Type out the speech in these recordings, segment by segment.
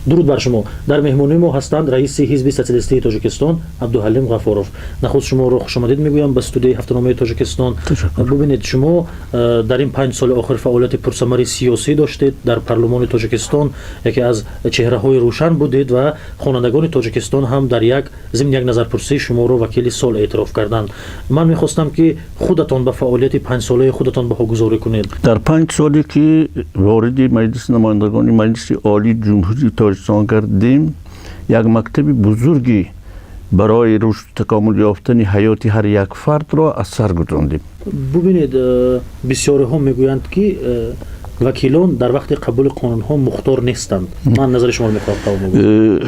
Дуруд бар шумо. Дар меҳмонии мо ҳастанд раиси Ҳизби социалистии Тоҷикистон Абдуҳалим Ғафуров. Нахуст шуморо хушомадид мегӯям ба студияи ҳафтаномаи Тоҷикистон. Бубинед, шумо дар ин 5 соли охир фаъолияти пурсамари сиёсӣ доштед. Дар парлумони Тоҷикистон яке аз чеҳраҳои рӯшан будед ва хонандагони Тоҷикистон ҳам дар як зимни як назарпурсӣ шуморо вакили сол эътироф карданд. Ман мехостам, ки худатон ба фаъолияти панҷсолаи худатон баҳогузорӣ кунед. Дар 5 соле, ки вориди Маҷлиси намояндагони Маҷлиси Олии Ҷумҳурии Тоҷикистон гардидем, як мактаби бузурги барои рушду такомул ёфтани ҳаёти ҳар як фардро аз сар гузарондем. Бубинед, бисёриҳо мегӯянд, ки вакилон дар вақти қабули қонунҳо мухтор нестанд. Ман назари шуморо мехоҳам қабул.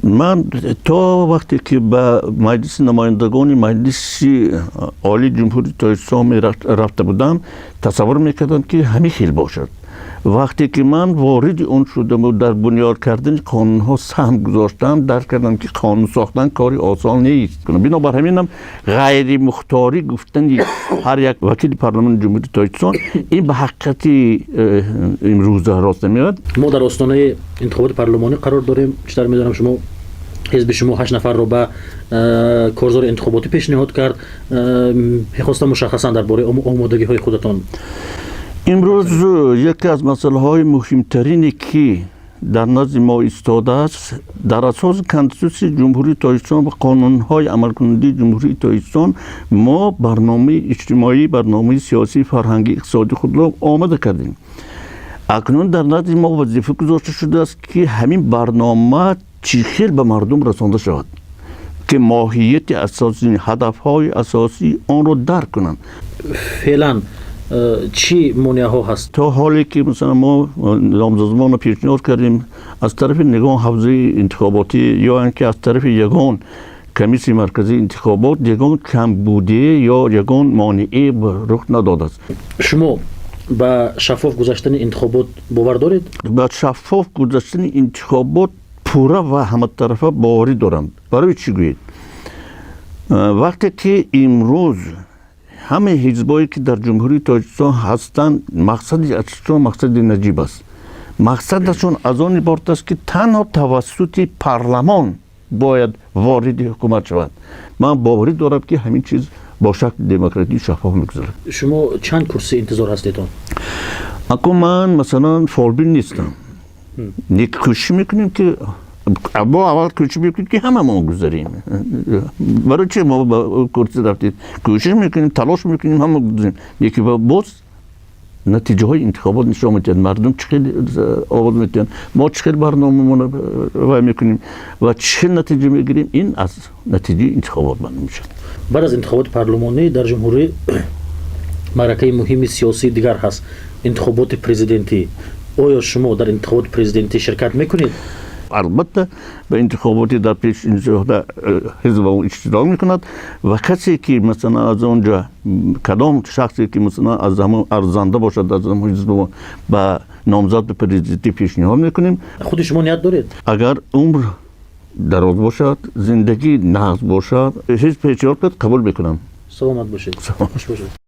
Ман то вақте ки ба Маҷлиси намояндагони Маҷлиси Олии Ҷумҳурии Тоҷикистон рафта будам, тасаввур мекардам, ки ҳамин хел бошад. Вақте ки ман вориди он шудаму дар бунёд кардани қонунҳо саҳм гузоштам, дарк кардам, ки қонун сохтан кори осон нест. Бинобар ҳаминам ғайримухторӣ гуфтани ҳар як вакили парлумони Ҷумҳурии Тоҷикистон ин ба ҳақиқати имрӯза рост намеояд. Мо дар остонаи интихоботи парлумонӣ қарор дорем. Чӣ тавр медонам, шумо, ҳизби шумо ҳашт нафарро ба корзори интихоботӣ пешниҳод кард. Мехостам мушаххасан дар бораи омодагиҳои худатон. Имрӯз яке аз масъалаҳои муҳимтарине, ки дар назди мо истодааст, дар асоси Конститутсияи Ҷумҳурии Тоҷикистон ва қонунҳои амалкунандаи Ҷумҳурии Тоҷикистон мо барномаи иҷтимоӣ, барномаи сиёсӣ, фарҳангӣ, иқтисодии худро омода кардем. Акнун дар назди мо вазифа гузошта шудааст, ки ҳамин барнома чӣ хел ба мардум расонда шавад, ки моҳияти асосӣ, ҳадафҳои асосии онро дарк кунанд. Феълан чӣ монеаҳо ҳаст? То ҳоле ки, масалан, мо номзадмонро пешниҳод кардем, аз тарафи ягон ҳавзаи интихоботӣ ё ин ки аз тарафи ягон комиссияи марказии интихобот ягон камбудие ё ягон монеае рух надодааст. Шумо ба шаффоф гузаштани интихобот бовар доред? Ба шаффоф гузаштани интихобот пурра ва ҳаматарафа боварӣ дорам. Барои чӣ гӯед? Вақте ки имрӯз ҳамаи ҳизбое, ки дар Ҷумҳурии Тоҷикистон ҳастанд, мақсади асосишон мақсади наҷиб аст. Мақсадашон аз он иборат аст, ки танҳо тавассути парлумон бояд вориди ҳукумат шавад. Ман боварӣ дорам, ки ҳамин чиз бо шакли демократӣ, шаффоф мегузарад. Шумо чанд курсӣ интизор ҳастедон? Ако ман, масалан, фолбин нестам. Кӯшиш мекунем, ки мо аввал кӯшиш мекунем, ки ҳамамон гузарем. Барои чи мо ба курсӣ рафтем? Кӯшиш мекунем, талош мекунем, ҳама гузарем. Яке боз натиҷаҳои интихобот нишон медиҳад, мардум чӣ хел овоз медиҳанд, мо чӣ хел барномамонро вай мекунем ва чӣ хел натиҷа мегирем, ин аз натиҷаи интихобот маълум мешавад. Баъд аз интихоботи парлумонӣ дар ҷумҳурӣ маъракаи муҳими сиёсии дигар ҳаст, интихоботи президентӣ. Оё шумо дар интихоботи президентӣ ширкат мекунед? Албатта, ба интихоботи дар пеш ҳизб иштирок мекунад ва касе ки, масалан, аз он ҷо кадом шахсе ки, масалан, аз ҳамон арзанда бошад, аз ҳамон ҳизб ба номзад ба президентӣ пешниҳод мекунем. Худи шумо ният доред? Агар умр дароз бошад, зиндагӣ нағз бошад, ҳизб пешниҳод кард, қабул мекунам. Саломат бошед, хуш бошед.